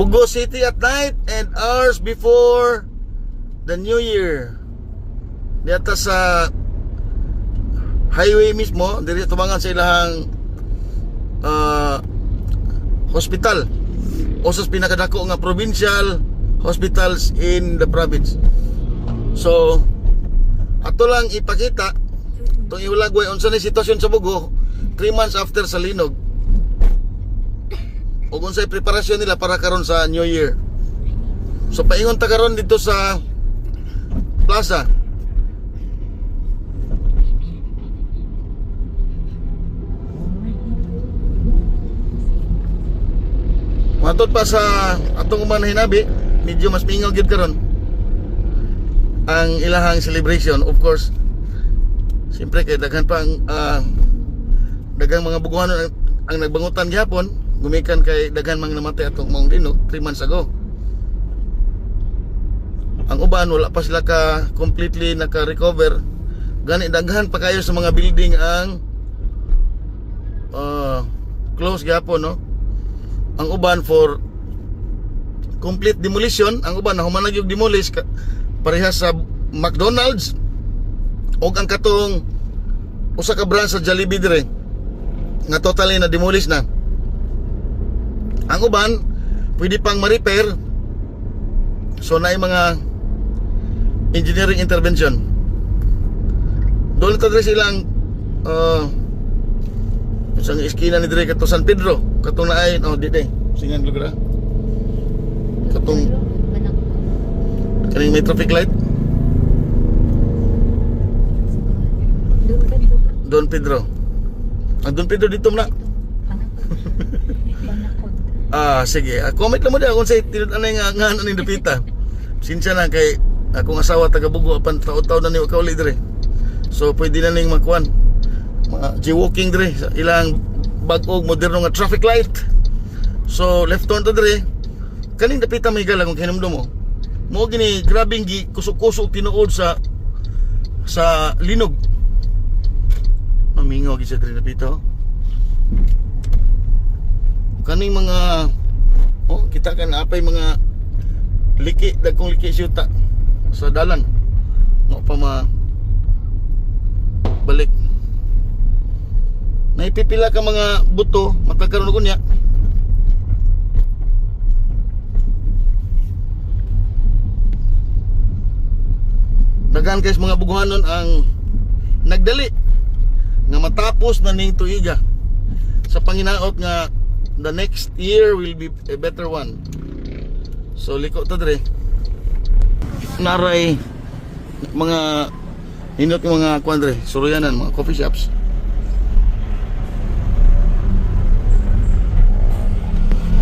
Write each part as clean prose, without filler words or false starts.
Bogo City at night and hours before the New Year. Dito sa highway mismo, diri tubangan sa ilahang hospital. Usas pinakadako nga provincial hospitals in the province. So, ato lang ipakita itong iulagway unsa ni sitwasyon sa Bogo 3 months after sa linog ug unsay preparasyon nila para karon sa New Year. So paingon ta karon dito sa plaza. Matod pa sa atong uman hinabi, medyo mas mingaw gyud karon ang ilahang celebration. Of course, siyempre kay daghan pa ang daghang mga buguhanon ang nagbangutan gihapon gumikan kay daghan mang namatay atong maong linog 3 months ago. Ang uban wala pa sila ka completely naka-recover. Gani daghan pa kayo sa mga building ang close gihapon, no? Ang uban for complete demolition, ang uban nahuman na gyud demolish parehas sa McDonald's og ang katong usa ka branch sa Jollibee dire nga totally na demolish na. Ang uban pwede pang ma-repair, so naay mga engineering intervention. Doon ta dire silang isang eskina ni dire kato San Pedro, katong naay, oh, di day singan lugar, ah. Katong kaning may traffic light. Doon Pedro ba? Don Pedro, ang Don Pedro dito na. Panakod. Ah, sige. Ah, comment lang mo diha kung sa tinud-anay nga nga ano ning dapita. Sinsya na kay akong asawa taga Bugo apan taon-taon na ni kauli dire. So pwede na ning makuan. Mga G-walking dire sa ilang bag-og moderno nga traffic light. So left turn to dire. Kaning dapita may galang kung hinumdum mo. Mo gini grabing gi kusog-kusog tinuod sa linog. Mamingaw gi sa dire dapita, oh. Kaning mga, oh, kita kan apay mga liki, dagkong liki siyuta sa dalan mo pa ma balik. Naipipila ka mga buto matag karon kunya. Daghan kay sa mga buguhanon ang nagdali nga matapos na ning tuiga sa panginaot nga the next year will be a better one. So liko ta dire. Naray mga nindot nga mga kuan dire, suruyanan, mga coffee shops.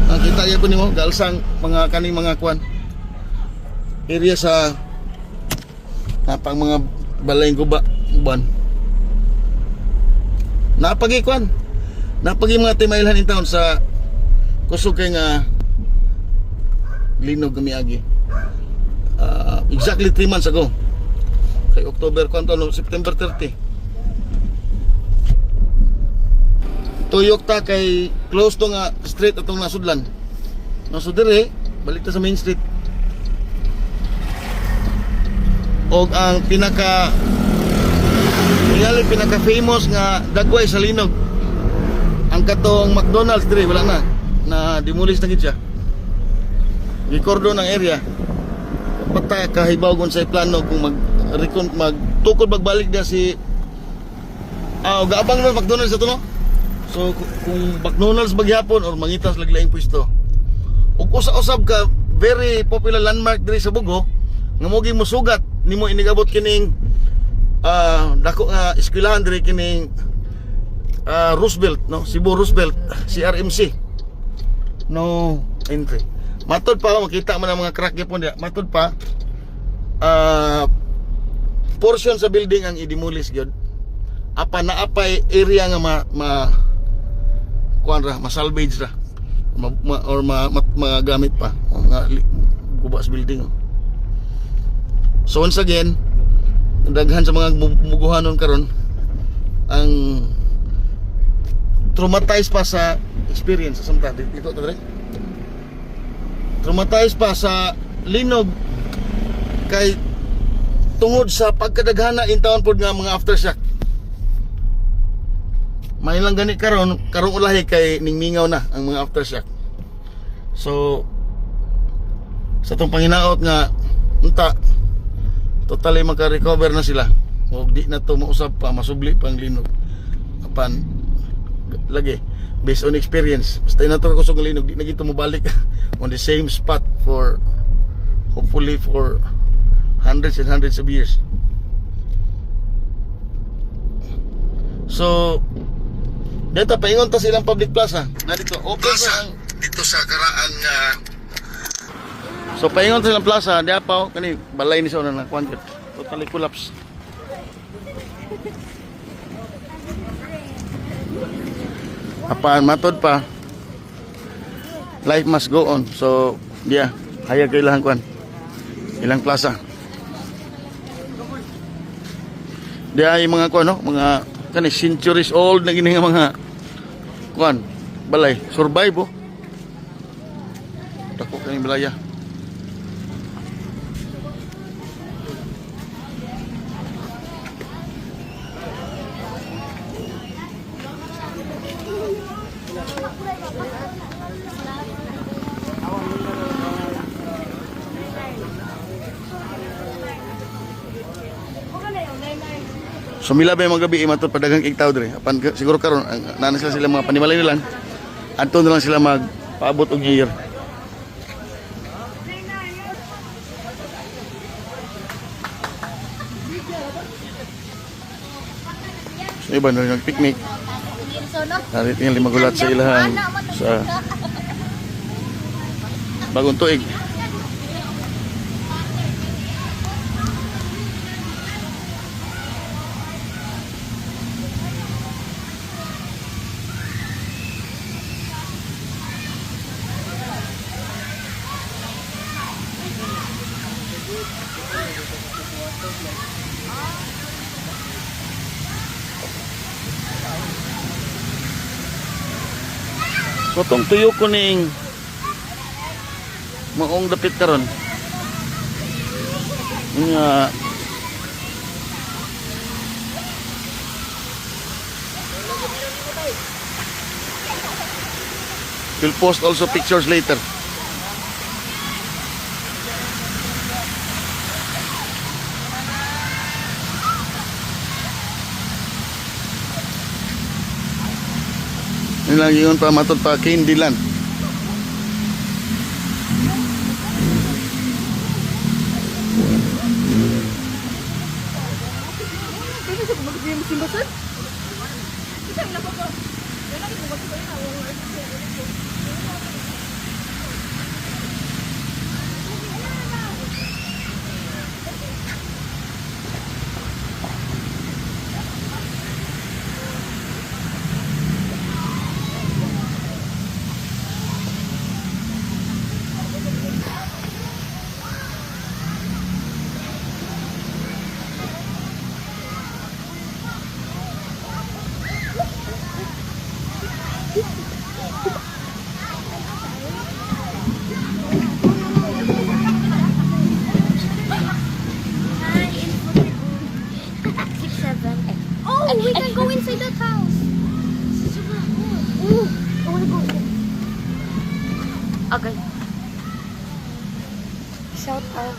Nakita gyud ko nimo galsang mga kaning mga kuan area sa napang mga balay guba uban. Napagi kuan. Napagi mga timailhan in town sa kusog kay nga linog nga miagi. Ah, exactly 3 months ago. Kay October kuan to, no, September 30. Tuyok ta kay close to nga street atong nasudlan. No, so dire balik ta sa main street. Og ang pinaka tingali pinaka famous nga dagway sa linog, ang katong McDonald's dire, wala na, na demolish na gid siya. Gikordon ang area. Pata kahibaw kung sa plano kung mag recon magtukod magbalik dia si gaabang na McDonald's ato, no. So kung McDonald's bagyapon or mangitas laglaing pwesto. Ug usa-usab ka very popular landmark diri sa Bogo nga mogi musugat nimo inigabot kining dako nga eskwelahan diri, kining Roosevelt, no, Cebu Roosevelt, CRMC. No entry. Matod pa makita man ang mga crack gyapon diya. Matod pa portion sa building ang i-demolish gyud. Apa na apay area nga ma kuan ra, ma-salvage ra. Or magamit pa o nga guba sa building, oh. So once again, daghan sa mga muguhanon karon ang traumatized pa sa experience sa samtang dito ta dire. Traumatized pa sa linog kay tungod sa pagkadaghana in taon pod nga mga aftershock. May lang gani karon, karong ulahi kay ningmingaw na ang mga aftershock. So sa atong panginaot nga unta totally maka-recover na sila. Ug di na to mausab pa, masubli pang linog. Apan lagi based on experience, basta na to kusog ang linog, di na gito mobalik on the same spot for hopefully for hundreds and hundreds of years. So dito paingon ta silang public plaza na dito open sa ang dito sa karaan nga. So paingon ta silang plaza diha pa, oh, kani balay ni sa una na kuan gyud. Totally collapse. Apan matod pa, life must go on. So yeah, hayag kay ilang kuan, ilang plaza diya, yung mga kuan, no, mga kani centuries old na gini nga mga kuan balay, survive, oh. Dako kani balaya. So mila ba yung mga gabi matod padaghang kig tao diri. Apan siguro karon naa na sila sila mga panimalay na lang. Adto na lang sila magpaabot og New Year. So iba na nag-picnic. Narit nga limagulat sa ilahang sa bagong tuig. So tong tuyo ko ning maong dapit karon. Nga we'll post also pictures later. Yun lang yun pa matod pa Candyland. 6, 7, 8. Oh, we can go inside that house. Super cool. Ooh, I wanna go in. Okay. Shout out.